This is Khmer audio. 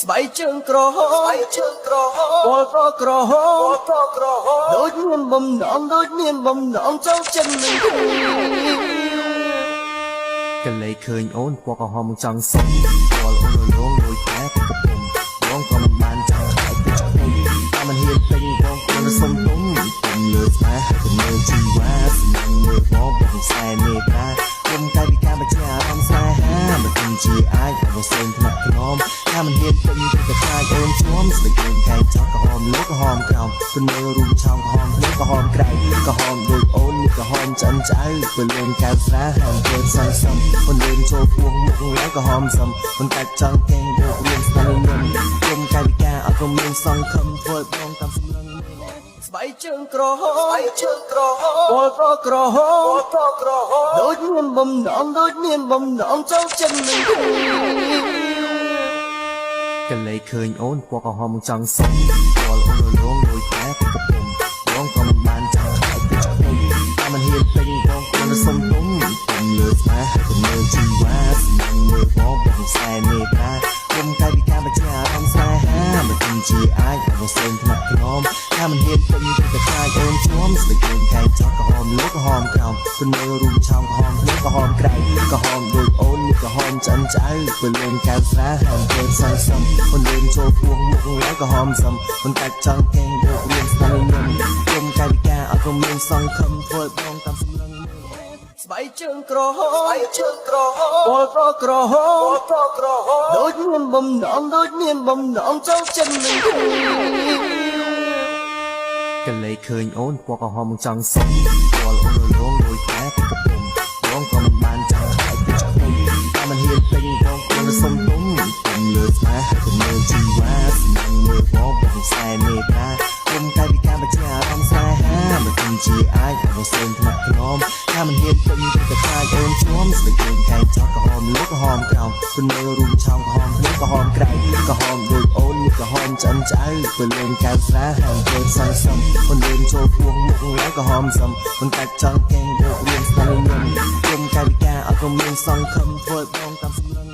ស្បែកជើងក្រហមជើងក្រហមពណ៌ប្រក្រហមពណ៌ក្រហមដូចមានបំណងដូចមានបំណងចូលចិត្តនឹងគ្នា កលេឃើញអូនពណ៌ក្រហមចង់សុំពណ៌អូនរលោងដូចតែកំពុងបងក៏មិនបានចង់ខ្លាចពីឆ្ពុំតែមិនហ៊ានទិញបងគ្រាន់តែសុំទុំទុំលើស្មាហើយទៅមើលជីវ៉ាស្មងមើលបងបងខ្សែមេត្រាគុំកាយវិការបញ្ជាអារម្មណ៍ស្នេហាមិនគុំជាអាចឲ្យបងសេនថ្នាក់ថ្នមថាមិនហ៊ានទិញព្រោះតែខ្លាចអូនជួមស្លេកលេងកែចោតក្រហមលើក្រហមក្រោមទៅមើលរូបឆោមក្រហមលើក្រហមក្រៅក្រហមដូចអូននេះក្រហមឆ្អិនឆ្អៅពេលលេងកែវស្រាហាមធ្វើសន្សំមិនលេងចូលពោះមុខឡើងក្រហមសឹមមិនកាច់ចង់កេងបោករួមស្នេហ៍ញឹមគុំកាយវិការអត់ក៏មានសង្ឃឹមធ្វើឲ្យបងតាមសម្លឹងមើល ស្បែកជើងក្រហមស្បែកជើងក្រហមពណ៌ប្រក្រហមពណ៌ប្រក្រហមដូចមានបំណងដូចមានបំណងចូលចិត្តនឹងគ្នា កលេឃើញអូនពណ៌ក្រហមចង់សុំពណ៌អូនរលោងដូចតែកំពុងបងក៏មិនបានចង់ខ្លាចពីឆ្ពុំតែមិនហ៊ានទិញបងគ្រាន់តែសុំទុំទុំលើស្មាហើយទៅមើលជីវ៉ាស្មងមើលបងបងខ្សែមេត្រាគុំកាយវិការបញ្ជាអារម្មណ៍ស្នេហាមិនគុំជាអាចឲ្យបងសេនថ្នាក់ថ្នមថាមិនហ៊ានទិញព្រោះតែខ្លាចអូនជួមស្លេកលេងកែចោតក្រហមលើក្រហមក្រោមទៅមើលរូបឆោមក្រហមលើក្រហមក្រៅក្រហមដូចអូននេះក្រហមឆ្អិនឆ្អៅពេលលេងកែវស្រាហាមធ្វើសន្សំមិនលេងចូលពោះមុខឡើងក្រហមសឹមមិនកាច់ចង់កេងបោករួមស្នេហ៍ញឹមគុំកាយវិការអត់ក៏មានសង្ឃឹមធ្វើឲ្យបងតាមសម្លឹងមើល ស្បែកជើងក្រហមស្បែកជើងក្រហមពណ៌ប្រក្រហមពណ៌ប្រក្រហមដូចមានបំណងដូចមានបំណងចូលចិត្តនឹងគ្នា កលេឃើញអូនពណ៌ក្រហមចង់សុំពណ៌អូនរលោងដូចតែកំពុងបងក៏មិនបានចង់ខ្លាចពីឆ្ពុំតែមិនហ៊ានទិញបងគ្រាន់តែសុំទុំទុំលើស្មាហើយទៅមើលជីវ៉ាស្មងមើលបងបងខ្សែមេត្រាគុំកាយវិការបញ្ជាអារម្មណ៍ស្នេហាមិនគុំជាអាចឲ្យបងសេនថ្នាក់ថ្នមថាមិនហ៊ានទិញព្រោះតែខ្លាចអូនជួមស្លេកលេងកែចោតក្រហមលើក្រហមក្រោមទៅមើលរូបឆោមក្រហមលើក្រហមក្រៅក្រហមដូចអូននេះក្រហមឆ្អិនឆ្អៅពេលលេងកែវស្រាហាមធ្វើសន្សំមិនលេងចូលពោះមុខឡើងក្រហមសឹមមិនកាច់ចង់កេងបោករួមស្នេហ៍ញឹមគុំកាយវិការអត់ក៏មានសង្ឃឹមធ្វើឲ្យបងតាមសម្លឹង